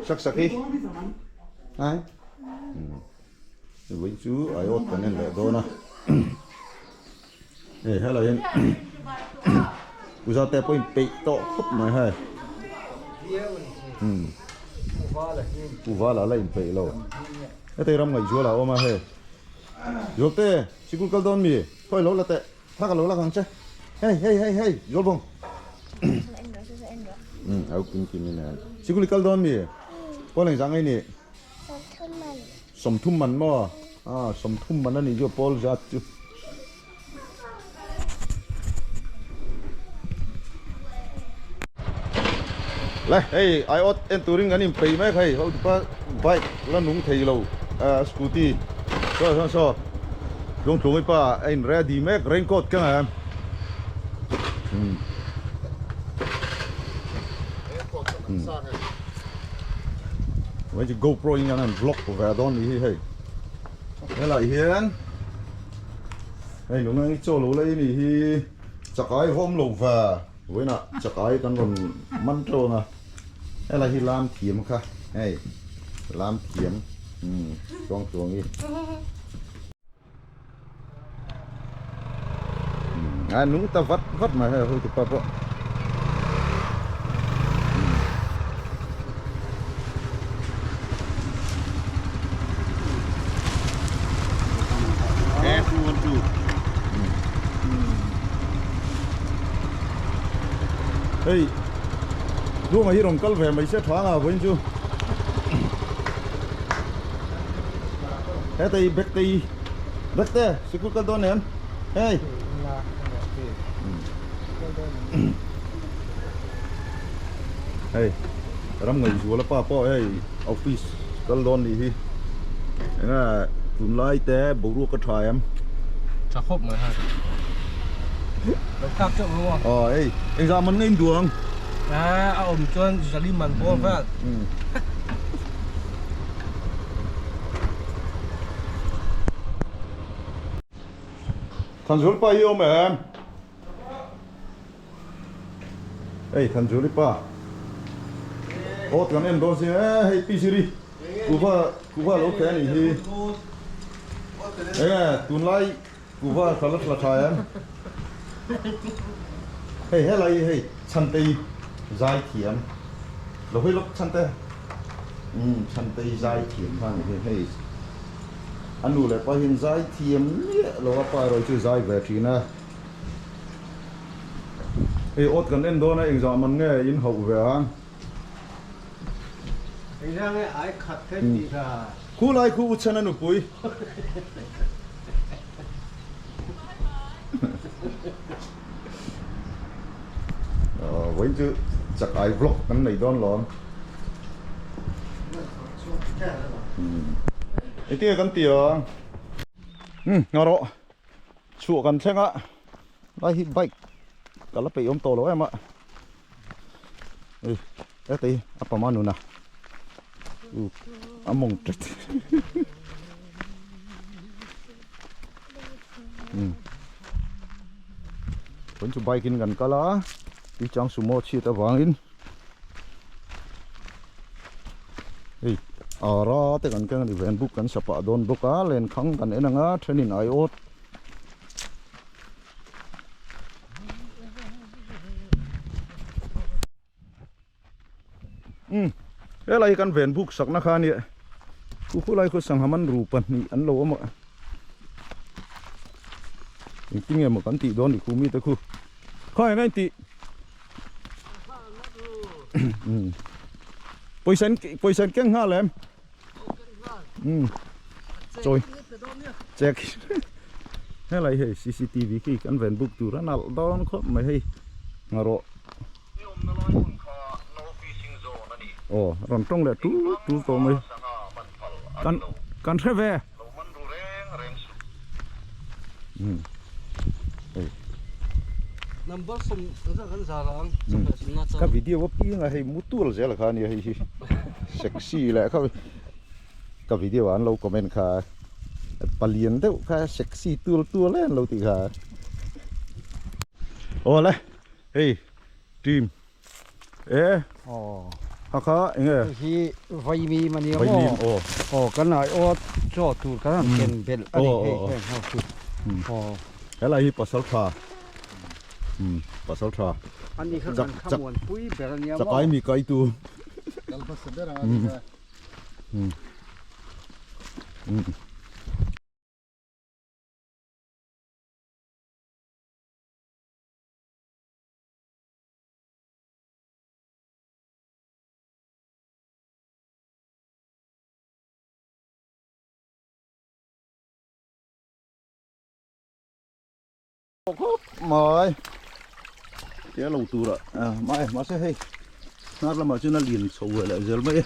Sak sak hi. Ai. Vawiin chu aiawt kan en leh dawn a. Hei helai hian Puza te pawhin peih tawh khawp mai hei. Uvala la inpeih lo. Hetei ram ngaihzual a awm a hei. Zualte sikul kal dawn mi? Khawi lo la teh. Thla ka lo lak ang che. Hei hei hei hei Zualbawng. Au kim kim in a. Sikul i kal dawn mi? Pawl engzah ngei ni? Sawmthum man. Sawmthum man maw? Ah sawmthum man a nih chu pawl zat chu. Le hei aiawt en turin kan inpeih mek hei hotupa bike la nung thei lo ah scooty saw saw saw tlungtlungi pa a in ready mek raincoat keng a umm. Hei chu GoPro in an han vlog ve dawn ni hi hei helai hian hei nunga hi chaw lo lai ni hi chakai vawm lo va vawiinah chakai kan rawn man teuh ang a helai hi lam thiam kha hei lam thiam umm chuang chuang hi A nung ta vat vat mai hei hotu pa pawh. Hei Duanga hi rawn kal ve mai se tha nga vawiin chu. Heta i bag te i bag te sikul kal dawn em hei hei ram ngaihzuala pa pawh hei office kal dawn nih hi enge tunlai te boruak a tha em tha khawp mai ha lo thlak teuh lo a aw hei engzah man nge in duh ang a a awm chuan zali man bawr vel Thanzul pa hi awm em? Hei Thanzuli pa. Awt kan en dawn si e hei pi siri. Kuva kuva lo khe ani hi. Enge tunlai kuva tla la tla tha em? Hei helai hei Chhantei zai thiam. Lo hawi lawk Chhante. Umm Chhantei zai thiam kha ni hi hei a nu leh pa hian zai thiam miah lo a pa erawh chu zai ve thin a hei awt kan en dawn a engzah man nge in hauh ve ang Engzah nge ai khat kha tih kha Khu lai khu u chhan a nupui Vawiin chu chak ai vlog kan nei dawn lawm. Engtinge kan ti ang? Umm nga rawh chhuah kan thleng a lai hi bike ka la peih awm tawh lo em a ei hetei a pama nuna u a mawng tet umm vawiin chu bike in kan kal a tuichang sumo chhiat avangin hei ara te kan keng a ni ven buk kan sa pah dawn bawk a lenkhang kan en ang a thenin aiawt Umm helai hi kan ven buk sakna kha ania khu khulai khu sangha man ru pahnih an lo awm a engtin nge maw kan tih dawn ni khu mite khu khawngaih ngai tih umm pawisa an pawisa an keng nghal em umm chawi check helai hei cctv khi kan ven buk tur a nalh dawn khawp mai hei ngarawh. Aw rawn tawng leh tul tul tawh mai kan kan hre ve umm hei ka video a piang a hei mu tual zel kha ania hei hi sexy leh kha ka video ah an lo comment kha palian deuh kha sexy tual tual em lo tih kha aw le. Hei team e Kha kha enge? Hei hi vaimim a nia maw? Vaimim aw. Aw kan ai awt chaw tur kan han ken belh a ni hei heng ho chu. Aw. Helai hi pasal tha. Pasal tha. Ani kha kan khamuan pui ber a nia maw? Chakai mi kai tu. Kal hmasa ber ang a ni kha. Khawp mai tia lo tur a mai mahse hei hnar lamah chuan a lian chho ve leh zel mai e.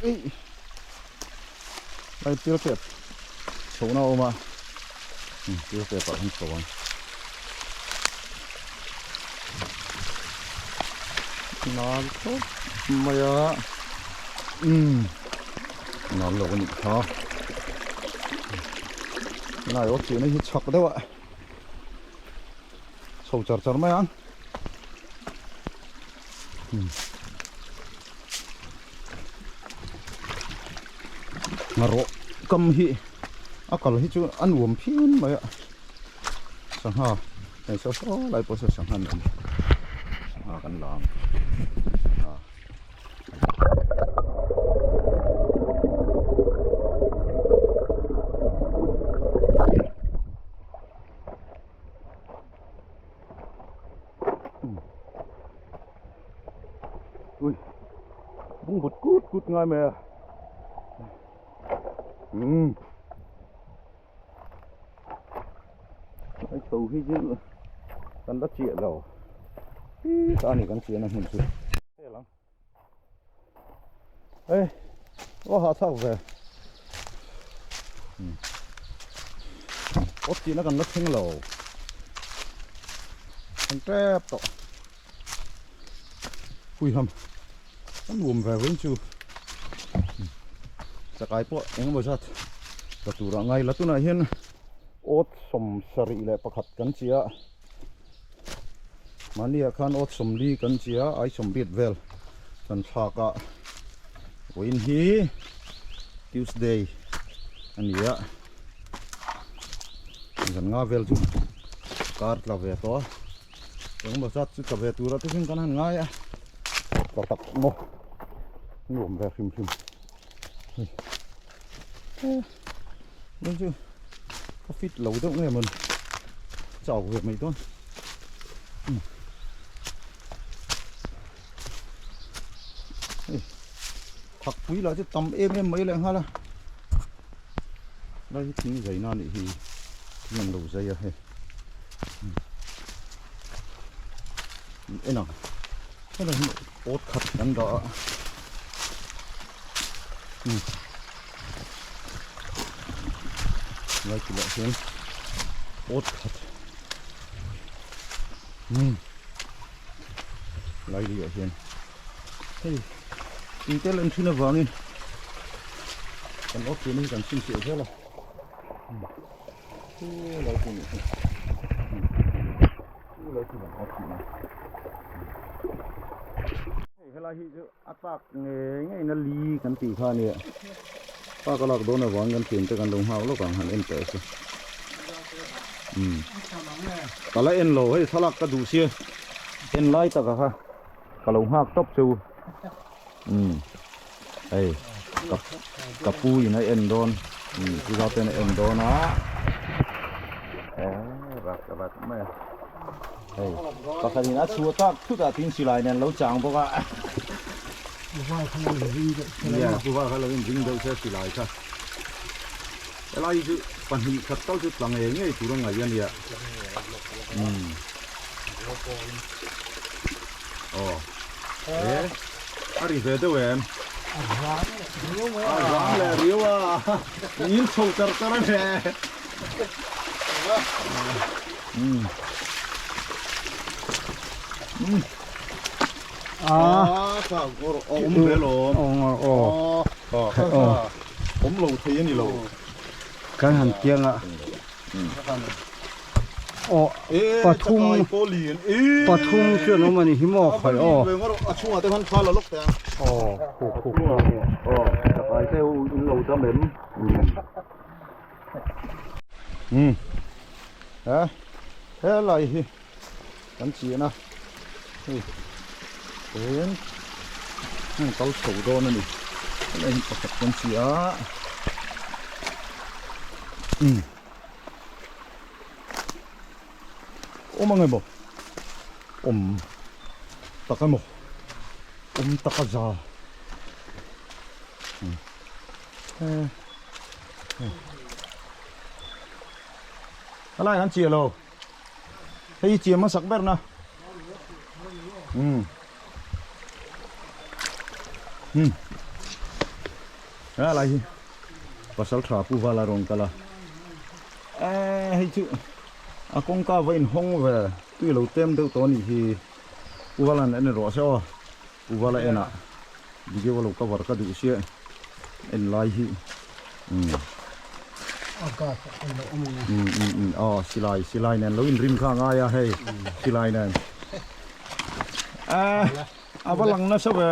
Ei lai pil tep chho na awm a pil tep ah khan chho ang nal khawp mai a umm nal lo a nih kha nai aw chihna hi chhak deuh a chho char char mai ang. Ngarawh kam hi a kal hi chu a nuam phian mai a sangha hei saw saw lai pawh saw sangha an awm sangha kan la ang sangha. Ui bung vut kut kut ngai mai a umm ai chho hi chu kan la chiah lo ta a ni kan chiahna hmun chu Ê, có hạ thak ve. Ốt chị nó còn nó thinh lầu. Thằng trép tọ. Hui hầm. Nó nuam ve với chú. Sakai pawh eng emaw zat la tur ah ngai la tunah hian awt sawm sarih leh pakhat kan chi a mahni ah khan awt sawmli kan chi a ai sawmriat vel kan thlak a vawiin hi Tuesday a ni a zan nga vel chu kar tla ve tawh a engemaw zat chu tla ve tur ah te chuan kan han ngai a tla tak maw nuam ve hrim hrim hei eh chu ka fit lo deuh nge mawn chau ve mai dawn hei thak pui lah chu tam em em mai leh nghal a lai hi thing zai na nih hi thing an lo zai a hei en ang helai hi awt khat kan dah a. Lai kilh ah hian awt khat lai lui ah hian hei tui te lan thin avangin kan awt tih na hi kan chhinchhiah zel a chu lai chu nih hi chu lai chu kan awt tih na. Hei helai hi chu a tlak ngei ngei na li kan tih kha a nia park a lak dawn avang kan thian te kan lo nghak lawk ang han en teh se umm ka la en lo hei thlalak ka duh sia en lai taka kha ka lo nghak tawp che u umm hei. Ka pu in a en dawn pu Zauten a en dawn a rak rak mai a hei pakhat in a chhuah tak thut ah tin silai nen lo chang bawk a nia pu val kha lo in ring deuh se silai kha helai hi chu pahnih khat tal chu tla ngei ngei tur a ngaih a nia aw e a ri ve deuh em a rang leh riau a ngil chho char char a ni a awm ve lawm awm lo thei a ni lo kan han tiang a Aw pathum pathum chu an awm a ni hi maw khawi aw. A chhungah te khan thla la lawk teh ang. Aw khu khu khu. Aw chakai te u in lo dam em. Um he helai hi kan chian a hei eng heng kal chho dawn a ni helai hi pakhat kan chi a um. Awm ang emaw awm tak emaw awm tak a za helai kan chiah lo hei chiah hmasak ber na um um helai hi pasal tha pu vala rawn kal a eh hei chu a kawngka va inhawng ve tui lo tlem deuh tawh a nih hi pu vala an en rawh se aw pu vala enah video a lo cover ka duh sia en lai hi umm umm umm aw silai silai nen lo inrin kha a ngai a hei silai nen eh a va lang nasa ve.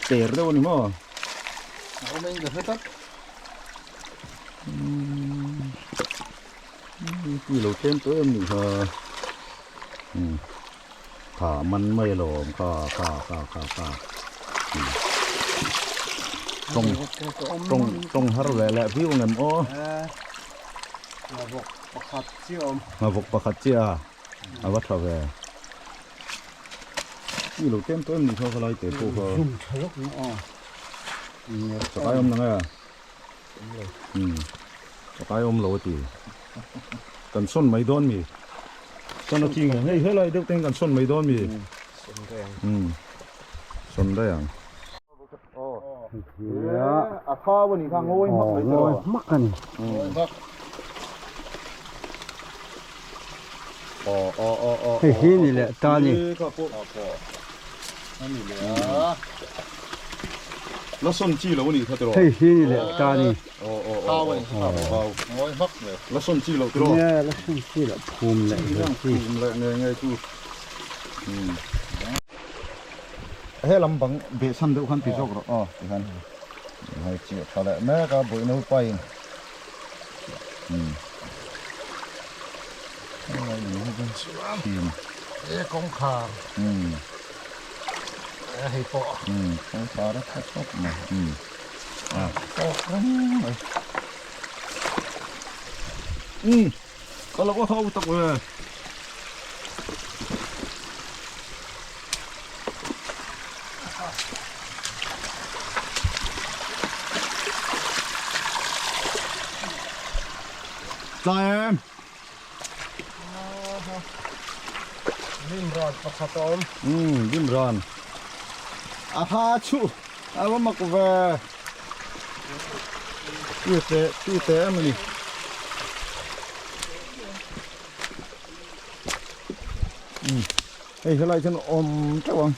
Ter deuh a ni maw? A awm in ka hre tlat. Tui lo tlem tawh em nih kha. Kha man mai alawm kha kha kha kha kha. Tawng tawng tawng har ve leh viau ang em aw. Nghavawk pakhat chiah awm. Nghavawk pakhat chiah a. A va tha ve. Ni lo tlem tawh em ni kha khalai te pawh kha. Zum tha lawk na aw. Chakai awm nang e. Um. Chakai awm lo a ti. Kan sawn mai dawn mi. Sawn a chi nge hei helai deuh ten kan sawn mai dawn mi. Sawn daih ang. Um. Sawn daih ang. A thau a ni kha ngawi hmak mai tawh. Ngawi hmak a ni. Ngawi hmak. Aw aw aw aw. Hei hi ni leh ta ni. Kha pawh. A ni leh a. La sawn chi lo a ni kha tiraw. Hei hi ni leh ta ni. Aw aw aw. Thau a ni kha. Thau. Ngawi hmak le. La sawn chi lo tiraw. Nia la sawn chi lo phum leh. Phum leh ngei ngei chu. He lam bang beh chhan deuh khan ti zawk rawh aw tikhan hei chiah tha leh mek a bawih naupain e kawngkhar e hei pawh kawngkhar a tha khawp mai a tawk reng mai ka lo hau tak ve. Tlai em? Lim ran pakhat a awm. Um, lim ran. A ha chu, a va mak ve. Tu te, tu te em ni. Um, hei helai chuan awm teuh ang.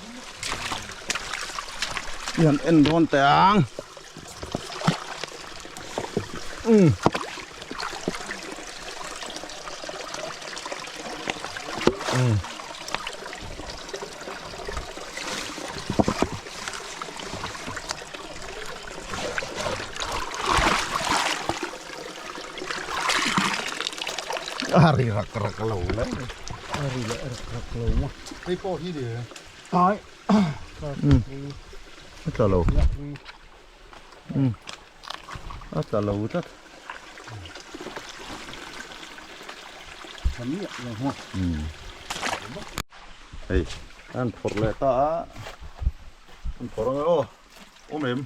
I han en dawn teh ang. Um. Um. A ri rak rak lo le. A ri leh rak rak lo maw. Hei pawh hi ni. Ai. A tla lo. Um. A tla lo tlat. Um. Hei, an phawrh leh ta a. An phawrh ang e aw. Awm em?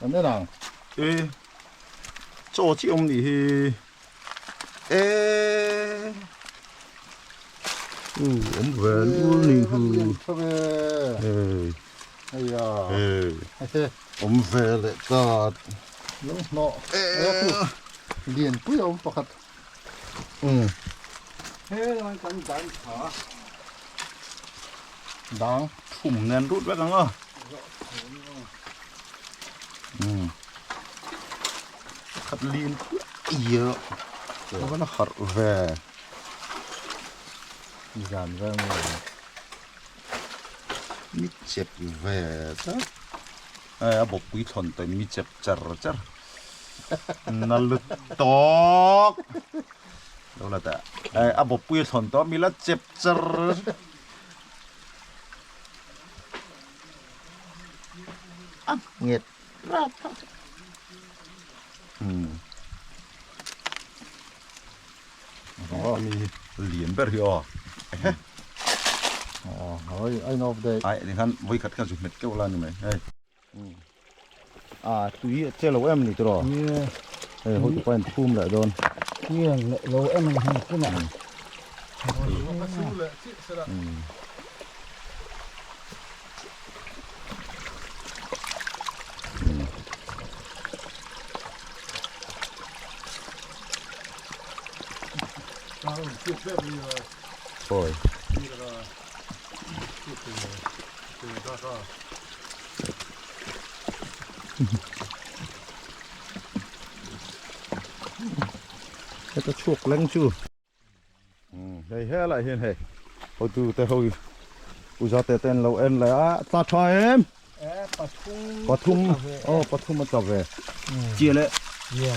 An en ang. E. Chaw chi awm nih hi. E. U, awm ve lul nih hu. Hei. Hei. Awm ve leh ta. Lo hnawh. E. Lian pui awm pakhat. Um. He lai kan dan tha. Dang thum nen rut vek ang a. Um. Khat lin iya. Ka va na harh ve. Zan vel nge. Mi chep ve tlat. Hei a bawkpui thlawn tawh in mi chep char char. Na lut tawk. Lo la teh. Hei a bawkpui a thlawn tawh mi la chep char. A nghet rap rap. Hmm. Mi lian ber hi aw. Ehe. Aw, hoi, ai nop dei. Ai, ni khan voi khat khan zu hmet keuh la ni mai. Hei. A tui a che lo em ni tiraw? Hei ho tu pain phum leh dawn. Tui a lo em ang heng hunah. Ôi. Heta chhuak leng chu. Hei helai hian hei hotu te ho uza te ten lo en leh a tla tha em pathum aw pathum a tla ve chia leh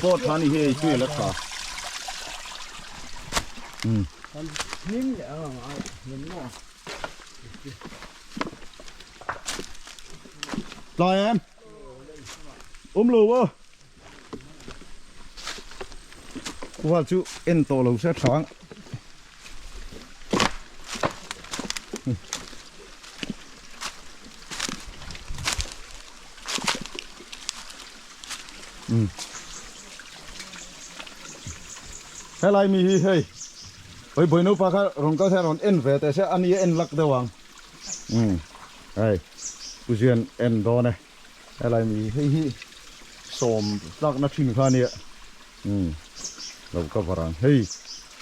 pawh tha ni hi chu la tha tla em um lo aw Kuhva chu en tawh lo se thang. Um. Helai mi hi hei. Oi boi no pa kha rawn kal se rawn en ve teh se ani en lak deuh ang. Um. Hei. Puzian en dawn e. Helai mi hei hi sawm tlakna thin kha ania umm lo ka var ang hei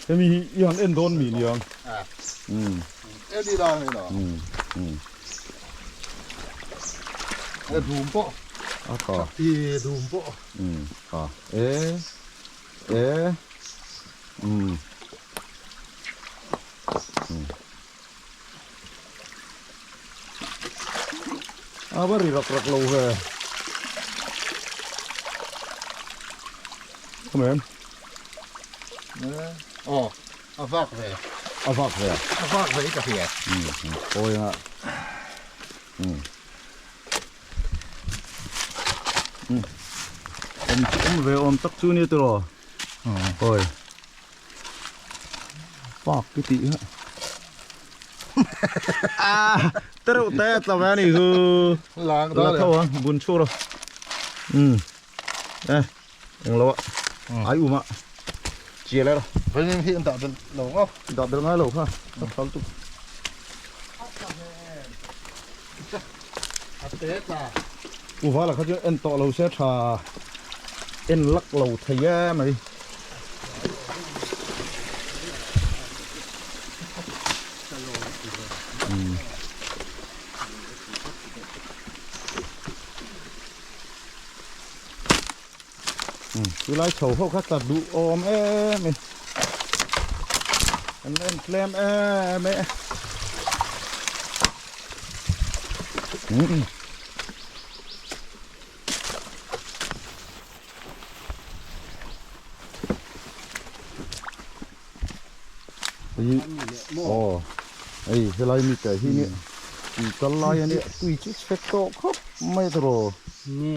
hemi hi i han en dawn mi niang umm en ila hei la umm umm e dum pawh a tha i dum pawh umm tha e e umm umm A va ri rak rak lo ve. Come em. Aw, a vak ve. A vak ve. A vak ve ka hria. Awi nga. Om om ve om tak chu ni tiraw. Awi. Park cái tị á à tớ rượu tê là về này hư là thâu á buồn chua rồi ừ đây đừng lâu ạ ai u mà chia lên rồi Vậy nên hiện tại lâu không tạo được ngay lâu ha thâu tục u vá là khách en tọ lâu sẽ trà en lắc lâu thầy á mày Chú lái chầu hốc khắc là đủ ôm em anh em tlem em ấy. Ồ, ấy cái lai mi cái hi nè, cái lai này tùy chút phết to khóc. mai tawh. Nge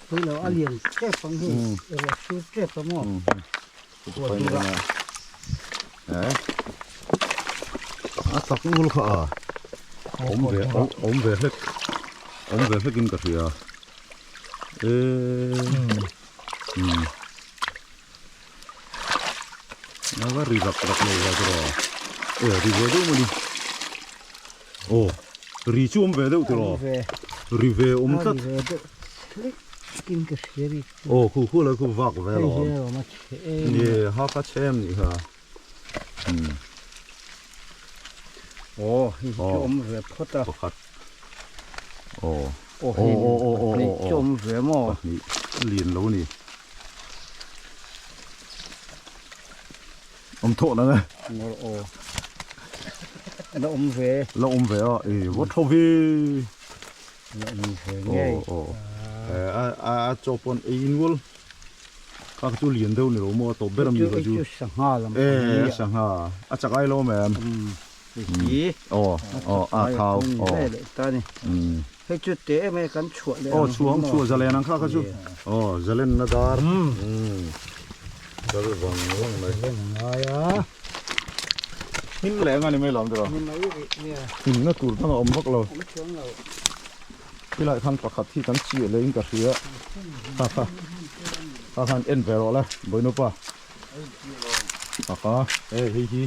pui lo a lian tep ang hi ruah sur tep ang aw. Ruah dur ah. A tak ngul kha a awm ve awm ve hlek awm ve hlek in ka hria e um a va ri rak rak lo va tawh e ri ve deuh maw ni aw ri chu awm ve deuh tawh ri ve awm tlat aw khu khu lai khu vak ve alawm ni ha ka chhem nih kha um aw hei hi chu awm ve phawt a pakhat aw aw hei pahnih chu awm ve maw pahnih lian lo ni awm thawh na nge ngawr aw la awm ve la awm ve a e va tho ve la awm ve ngei aw aw a a chaw pawn ei in Kha chu lian deuh ni lo maw a tawp ber ami kha chu. Chu sangha lam e sangha a chak ai lo mem. Hi. Aw aw a thau aw. Ve leh ta ni. Hei chu te em e kan chhuah leh. Aw chhuang chhuah zalen ang kha kha chu. Aw zalen na dar. Kal vang vang mai. Zalen ngai a. Hmin leh anga ni mai lawm tiraw. Ni mai rih nia. Hmin na tur dang a awm vak lo. Awm chuang lo. Khilai khan pakhat hi kan chiah leh in ka hria kha kha kha khan en ve rawh le Boinupa kha kha hei hei hi.